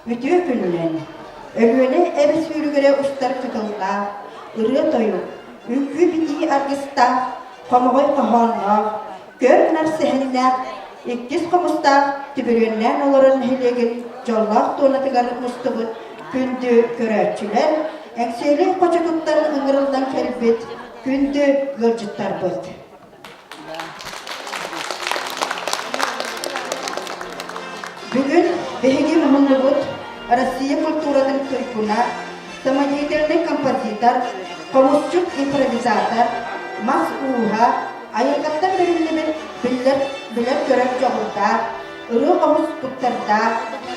Үтүө күнүнэн! Өлүөнэ эбэ сүүрүгэрэ устар кытыллаах, ырыа-тойук, үҥкүү-битии аргыстаах, хомоҕой хоһоонноох, көр-нар сэһэннээх, иккис хомустаах түбүрүөннээн олорор нэһилиэгин дьоллоох туонатыгар мустубут күндү көрөөччүлэр, Эҥсиэли хочотуттан ыҥырыллан кэлбит күндү ыалдьыттарбыт! Бүгүн биһиги муһуннубут Россия культуратын туйгуна, самодеятельнай композитор, хомусчут импровизатор, мас ууһа, айылҕаттан бэриллибит биллэр билэр-көрөр дьоҕурдаах, ырыа-хомус туттардаах,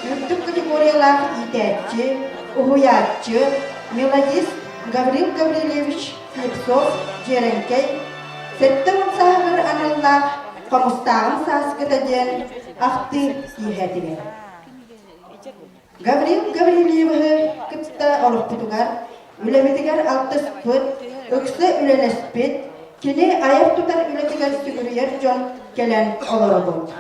үрдүк категориялаах иитээччи, уһуйааччы, мелодист Гаврил Гаврильевич Слепцов Дьиэрэҥкэй 70 сааһыгар аналлаах Хомустааҕым сааскыта диэн ахтыы киэһэтигэр. Гаврил Гаврильевиһы кытта олохпутугар, үлэбитигэр алтыспыт, ыкса үлэлэспит, кини айар-тутар үлэтигэр сүгүрүйэр дьон кэлэн олоробут.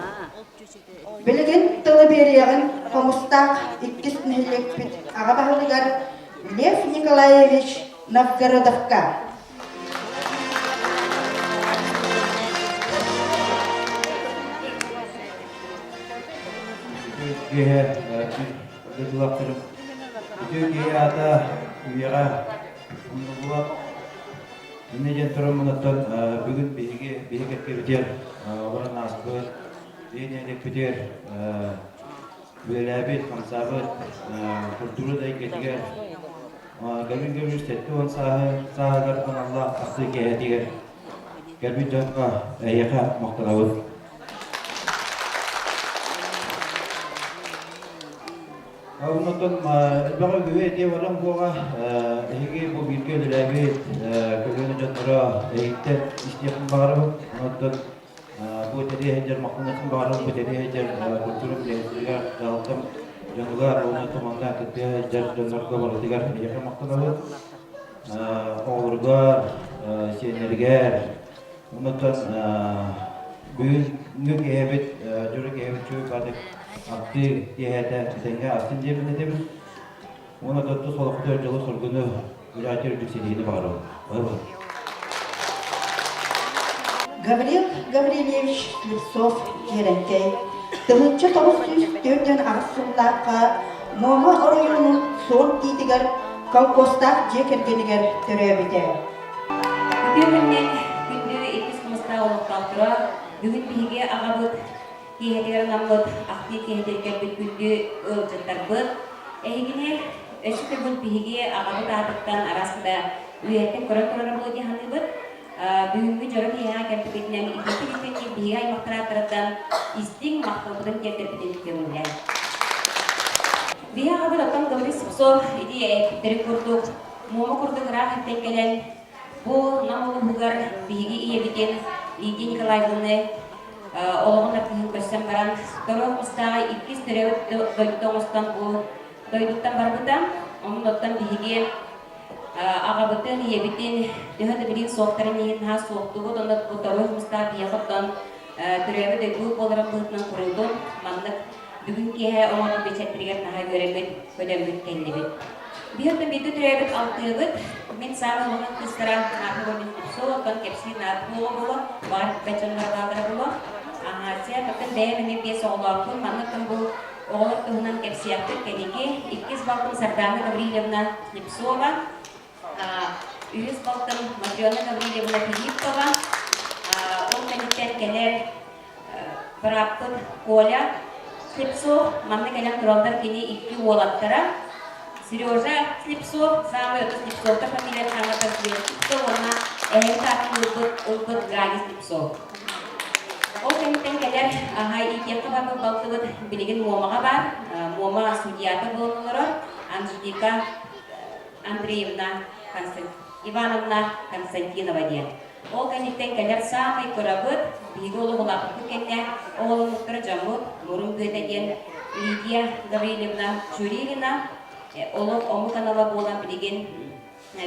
Билигин тылы биэриэҕин Хомустаах иккис нэһилиэкпит аҕа баһылыгар Лев Николаевич Новгородовка. Үтүө дойдулаахтарым, үтүө киһи аата үйэҕэ умнуллубат. Инньэ диэн тураммын оттон бүгүн биһиги биһи кэккэбитигэр олорон ааспыт, биһи нэһилиэкпитигэр үлэлээбит, хамсаабыт культура да эйгэтигэр Гаврил Гаврильевич 70 сааһыгар аналлаах ахтыы киэһэтигэр кэлбит дьоҥҥо эһиэхэ махтанабыт. Оннуттан элбэҕи үгүһү этиэ баран буоҕа эһиги бу бииргэ үлэлээбит көлүөнэ дьонноро эһигиттэн истиэхпин баҕарабын. Оннуттан бу тэрийэ махтаныахпын баҕарабын бу тэрийэ культура үлэһиттэригэр дьаһалтам дьонугар уонна туманна кыттыһа сылдьар дьоннорго барытыгар эһиэхэ махтанабын. Оҕолоругар, сиэннэригэр оннуттан бүгүҥҥү киэһэбит дьоро киэһэбит үчүгэй баҕайытык ахтыы киэһэтэ этэҥҥэ астын диэбин этэбин. Уонна тус олохтоох дьолу-соргуну үлэҕитигэр үрдүк ситиһиини баҕарабын. Гаврил Гаврильевич Слепцов Дьиэрэҥкэй 1948 сыллаахха Муома оройуонун Суон Тиитигэр колхозтаах дьиэ кэргэнигэр төрөөбүтэ. Үтүө күнүнэн күндү иккис хомустаах олохтоохторо, бүгүн биһиги аҕабыт киэһэтигэр анаммыт ахтыы киэһэтигэр кэлбит күндү ыалдьыттарбыт, эһигини өссө төгүл биһиги аҕабыт аатыттан араас да үйэттэн көрөн турара буолуо дии саныыбыт. Бүгүҥҥү дьоро киэһэҕэ кэлбиккитинэн итиитик-истиҥник биһиги аймахтар ааттарыттан истиҥ махталбытын тиэрдэрбитин көҥүллээн. Биһи аҕабыт оттон Гаврил Слепцов ити эппиттэрин курдук Муома курдук ыраах иттэн кэлэн бу Нам улууһугар биһиги ийэбитин Лидия Николаевнаны олоҕун аргыһын көрсөн баран Торуох Мустааҕы иккис төрөөбүт дойдута оҥостон бу дойдуттан барбыта. Онон оттон биһиги аҕабытын, ийэбитин төһө да билигин суохтарын иһин наһаа суохтуубут. Онно бу Торуох Мустаах биһиэхэ оттон төрөөбүт дойдубут буоларын быһыытынан куруутун маннык бүгүн киэһэ оҥорбут бэчээттэригэр наһаа үөрэммит, көтөммүт кэллибит. Биһи оттон бииргэ төрөөбүт алтыабыт. Мин саамай улахан кыыстара Марфа Ивановна Слепцова, оттон кэпсиир наада буола буолуо, баҕар бэт дьонноро бааллара буолуо. Аһааччы, оттон бэйэм эмиэ биэс оҕолоохпун. Маннык бу оҕолор туһунан кэпсиэхпит кэнники. Иккис балтым Сардаана Гаврильевна Слепцова, үһүс балтым Матрена Гаврильевна Филиппова, ол кэнниттэн кэлэр бырааппыт Коля Слепцов, манна кэлэн тураллар кини икки уолаттара. Сережа Слепцов, саамай ото Слепцовтар фамилиятын аҥатар Слепцов уонна эһэбит аатын ылбыт, ылбыт Ганя Слепцов. Ол кэнниттэн кэлэр аһай иитиэххэ барбыт балтыбыт билигин Муомаҕа баар. Муома судьята буолан олорор Анжелика Андреевна Ивановна Константинова диэн. Ол кэнниттэн кэлэр саамай кырабыт, биһиги олох улааппыппыт кэннэ оҕоломмуттара дьоммут Мурун Бүөтэ диэн Лидия Гаврильевна Чурилина олох омук анала буолан билигин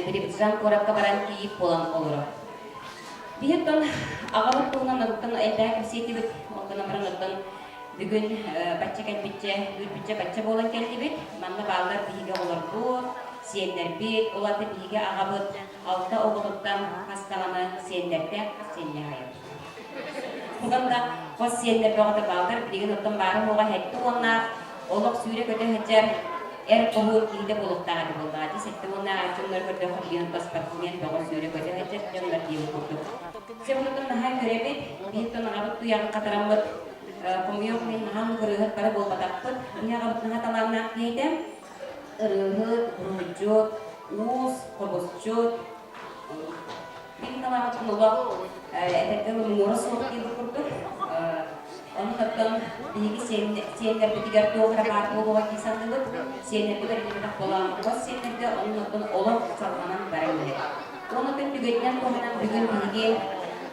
Биробиджан куоракка баран кийиит буолан олорор. Биһи оттон аҕабыт туһунан оттон элбэх кэпсиэтибит, ол гынан баран оттон. Бүгүн бачча кэлбиччэ, үүрбүччэ бачча буолан кэллибит. Манна бааллар биһиги оҕолорбут, сиэннэрбит, ол аата биһиги аҕабыт алта оҕотуттан хас даҕаны сиэннэрдээх, хас сиэннээх айабыт. Уонна хос сиэннэр бөҕөтө бааллар, билигин оттон баара-суоҕа сэттэ уоннаах олох сүүрэ-көтө сылдьар эр хоһуун киһитэ буолуохтаах этэ буоллаҕа дии. 70-наах дьоннор көрдөххө билигин оттон спортсмен бөҕө сүүрэ-көтө сылдьар дьоннор диэбит курдук. Дьэ онтон наһаа үөрэбит, биһиттэн аҕабыт туйаҕын хатараммыт, хомуйуох иһин наһаа ырыаһыт бары буолбатахпыт. Биһи аҕабыт наһаа талааннаах киһи этэ. Ырыаһыт, уруһуйдьут, уус, хомусчут, Мин талаабытын олох этэргэ муҥура суох диэбит курдук. Ону оттон биһиги сиэннэрбитигэр туох эрэ баар буолуоҕа дии саныыбыт. Сиэннэрбитигэр иннибэтэх буолан хос сиэннэргэ онон оттон олох салҕанан баран иһэр. Уонна оттон түгэнинэн туһанан бүгүн биһиги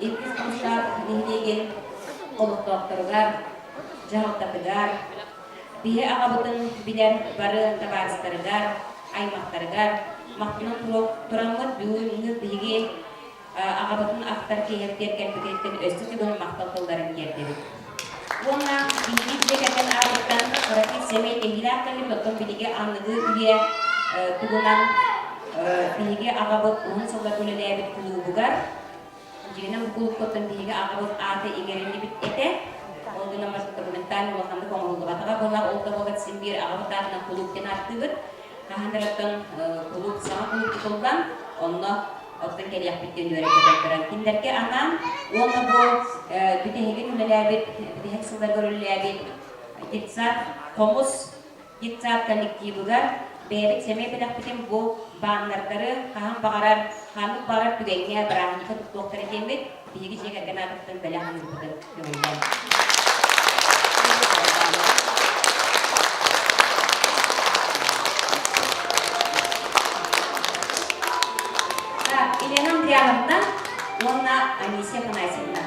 иккис курстаах нэһилиэгин олохтоохторугар, дьаһалтатыгар, биһи аҕабытын билэр бары табаарыстарыгар, аймахтарыгар махтанан тураммыт бүгүҥҥү биһиги аҕабытын ахтар киэһэбитигэр кэлбититтэн өссө төгүл махтал тылларын тиэрдэбит. Уонна биһиги дьиэ кэргэн аатыттан кыракый сэмэй кэһиилээх кэллибит, оттон биһиги аныгы үйэ тугунан биһиги аҕабыт уһун сылларга үлэлээбит кулуубугар Дьиҥинэн бу кулуупкаттан биһиги аҕабыт аата иҥэриллибит этэ. Ол гынан баран документальнай улаханнык оҥоһуллубатаҕа буоллар, ол да буоллар син биир аҕабыт аатынан кулууп диэн ааттыыбыт. Хаһан эрэ оттон кулууп саҥа кулууп тутуллан, онно оттон кэлиэхпит диэн үөрэ-көтө туран кинилэргэ анаан уонна бу бүтэһигин үлэлээбит, бүтэһик сылларга үлэлээбит детсад хомус детсад коллективыгар бэйэбит сэмэй бэлэхпитин бу баннердары хаһан баҕарар, ханнык баҕарар түгэҥҥэ бырааһынньыкка туттуохтара диэммит, биһиги дьиэ кэргэн аатыттан бэлэх аныырбытын көҥүллээн. Так, Елена Андриановна уонна Анисия Афанасьевна.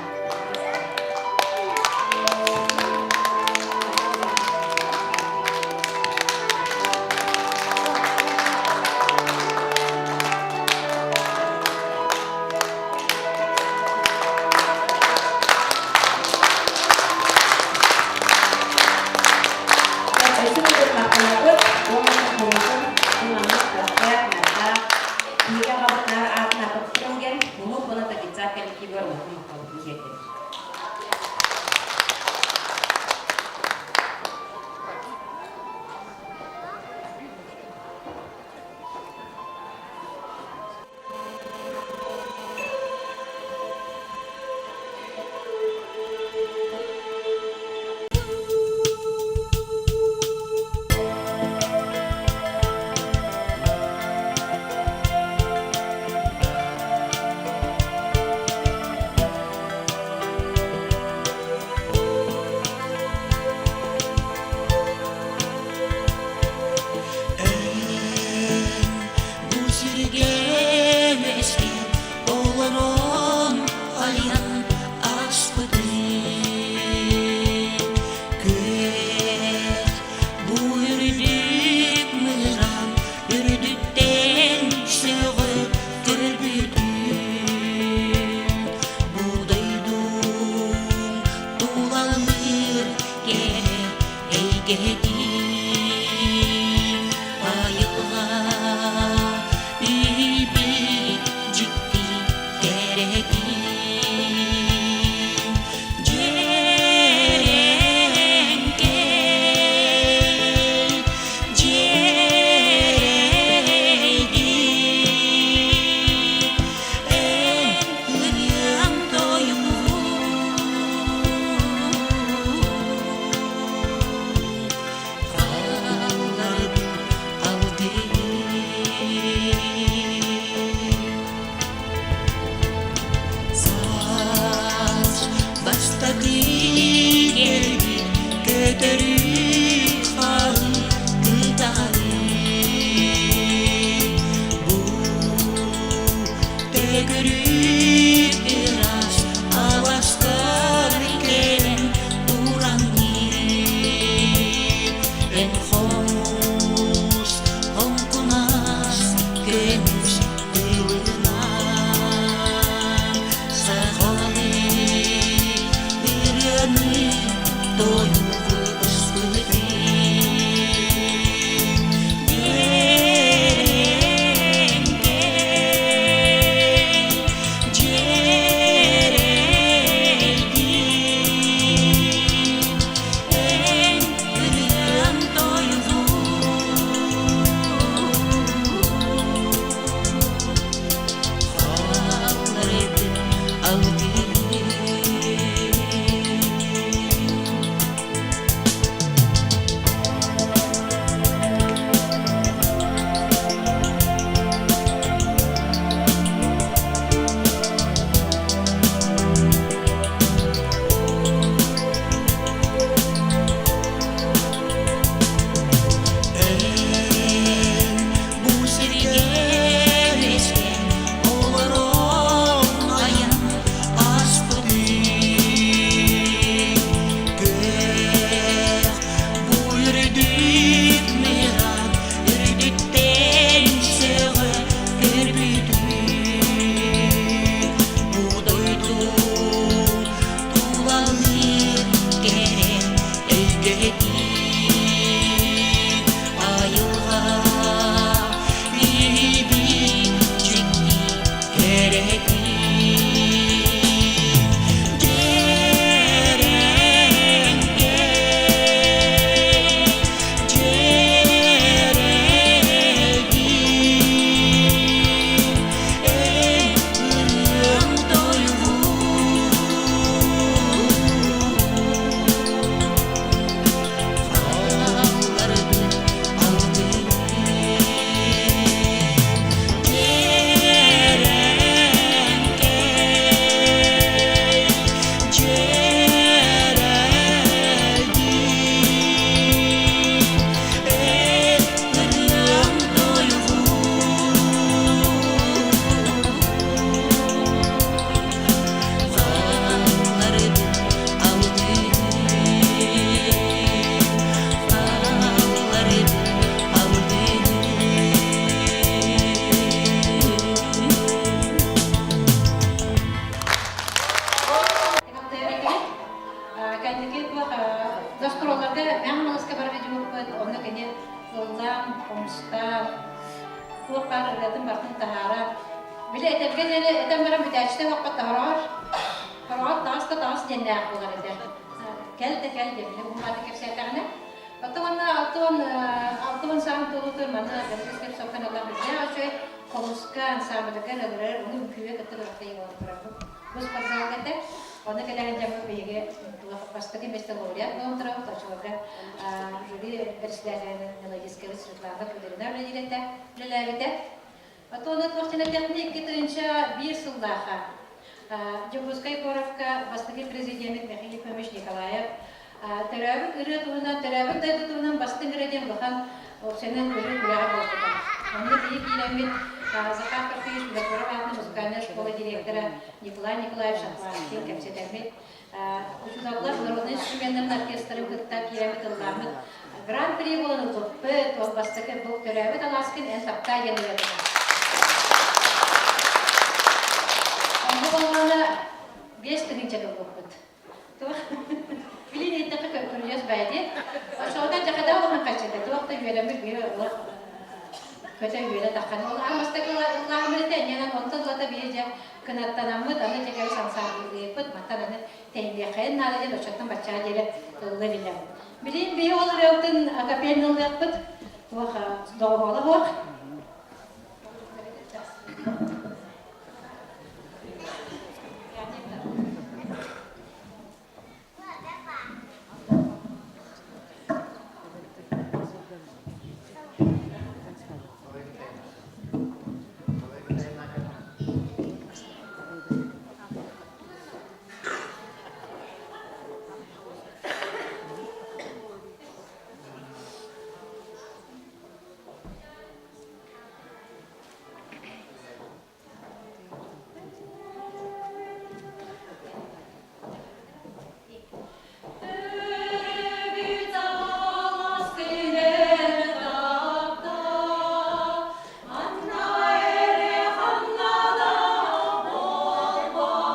Өссө төгүл махтанабыт уонна куруутун туһаммыт көхтөөх, нардаах, биһиги аҕабытынаар аатын аатырдын диэн Мунук уонна Тагицар коллективыгар улахан махталбытын. ыллаан, хомустаан, туох баар ырыатын барытын таһааран, били этэргэ диэри этэн баран бүтээччитэ уохха тоһороҕор, хороҕор таҕыс да таҕыс диэннээх буолар этэ. Кэл да кэл диэн, били уһун кэпсээтэҕинэ. Оттон уонна 60 сааһын туолуутугар манна Гаврил Слепцовтан ыллаах үрдээх үчүгэй хомуска ансаамбылыгар ылырар, ону үҥкүүгэ кытта күрэхтэһии буолан турар. Бу спортзалга этэ. Ону кэлэн дьоммут биһиги бастакы миэстэ лауреат буолан турабыт. Оччолорго жюри председателинэн мелодисткабыт Светлана Кудрина үлэлиир этэ, үлэлээбитэ. Отуона туох диэн этиэхпиний, 2001 сыллаахха Дьокуускай куоракка бастакы президеммит Михаил Ефимович Николаев төрөөбүт ырыа туһунан, төрөөбүт дойду туһунан бастыҥ ырыа диэн улахан уопсайынан ырыа күрэҕэ буолбута. Онно биһи киирэммит Захар Парфеньевич Винокуров аатынан музыкальнай школа директора Николай Николаевич Шахмановтыын кэпсэтэммит, учууталлар народнай инструменнарын оркестрын кытта киирэммит ыллааммыт Гран-при буолан ылбыппыт, ол бастакы бу төрөөбүт алааскын эн таптаа диэн ырыатынан. Онно буоллаҕына 5000 ылбыппыт. Туох билин ииттэххэ көрүдьүөс баа дии. Оччоҕуна дьахада улахан харчыта туох да үөрэммит биир олох көтө үөрэ таххан. Ол аан бастакы ыллааммыт этэ, инньэнэн онтон ылата биир дьэ кынаттанаммыт, аны дьэ кэбис ансаамбыллыыппыт, мантан аны тэйниэххэйин наада диэн оччоттон баччаа диэри ылла билэм. Билигин биһи ол ырыабытын акапельно ылыахпыт, туох доҕуһуола суох. Төрөөбүт алаас күнэр таптаа, манна эрэ ханна да буолбатах.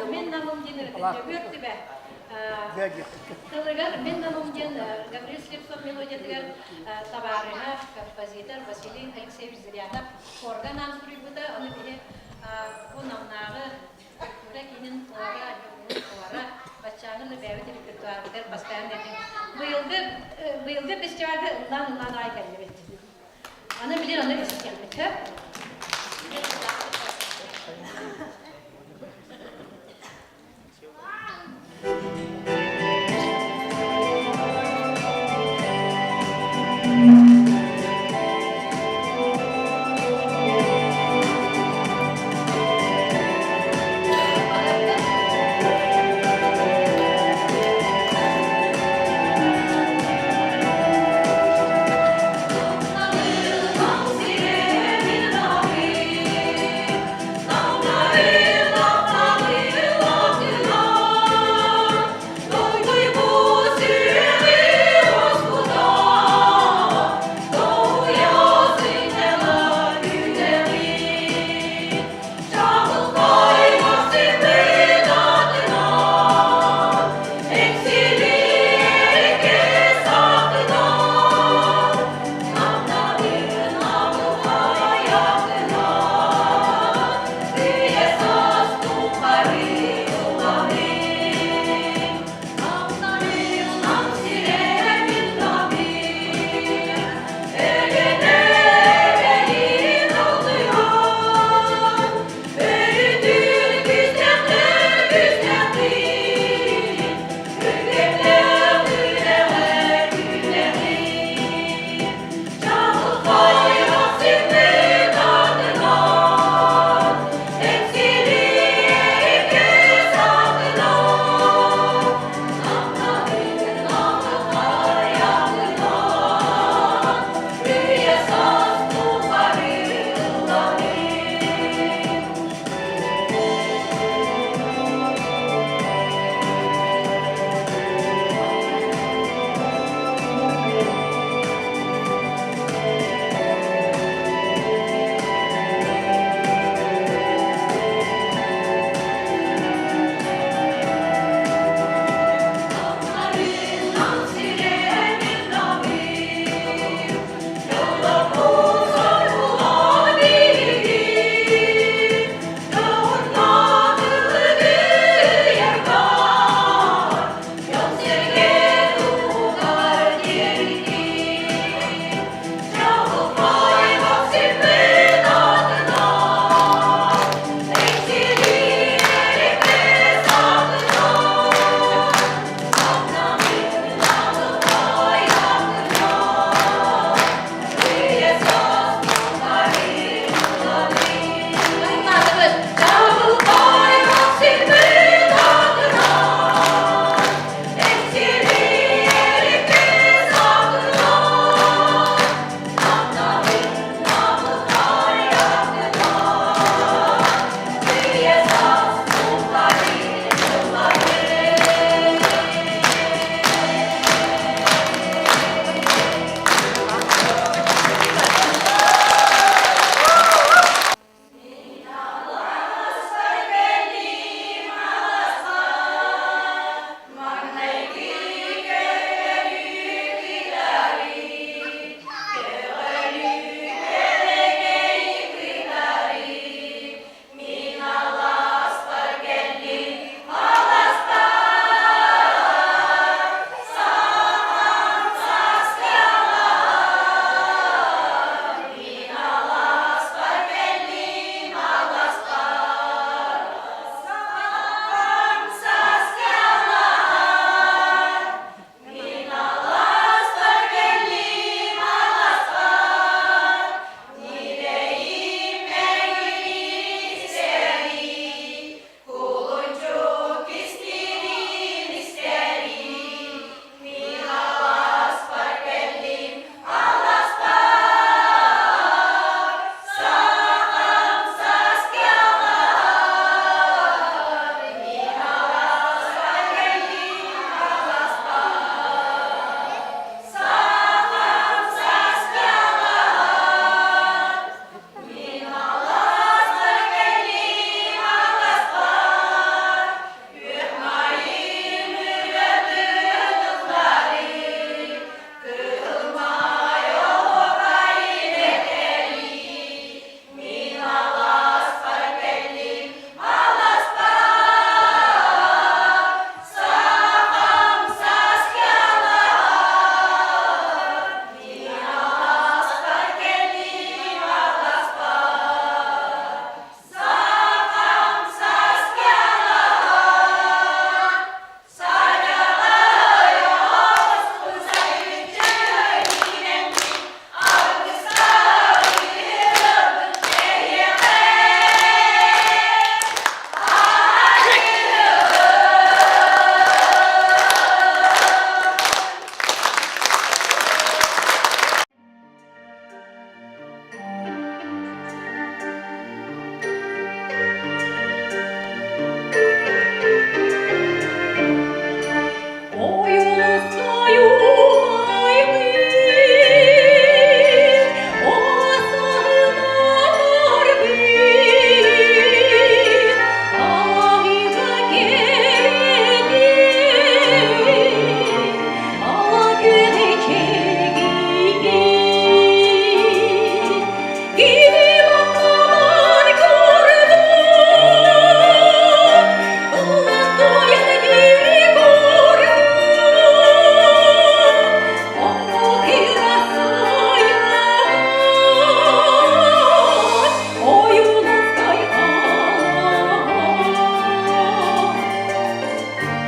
Мен намым диэн Дьөгүөр Тылыгар Мен намым диэн Гаврил Слепцов мелодиятыгар табаарыһа композитор Василий Алексеевич Зырянов хорга анаан суруйбута. Ону биһи бу Намнааҕы культура киинин хора. фестивальга ыллаан-ыллаан аҕай кэллибит. Аны билин ону истиэхпит сөп.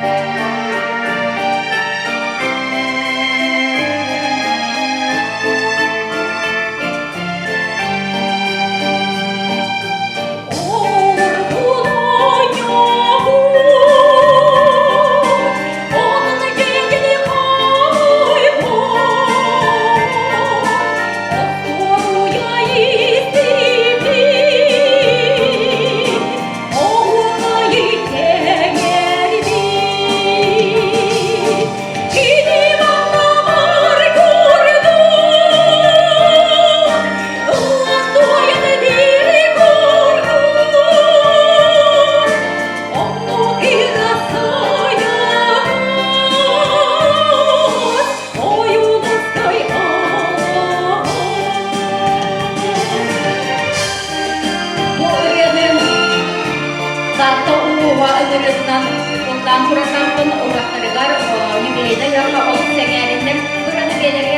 Бу ырыаны Таатта улууһа ыҥырыытынан ыллаан турардаахпын уһуктарыгар юбилейнай ыһыахха олус сэҥээриннэр. Ырыаны биэлэригэр.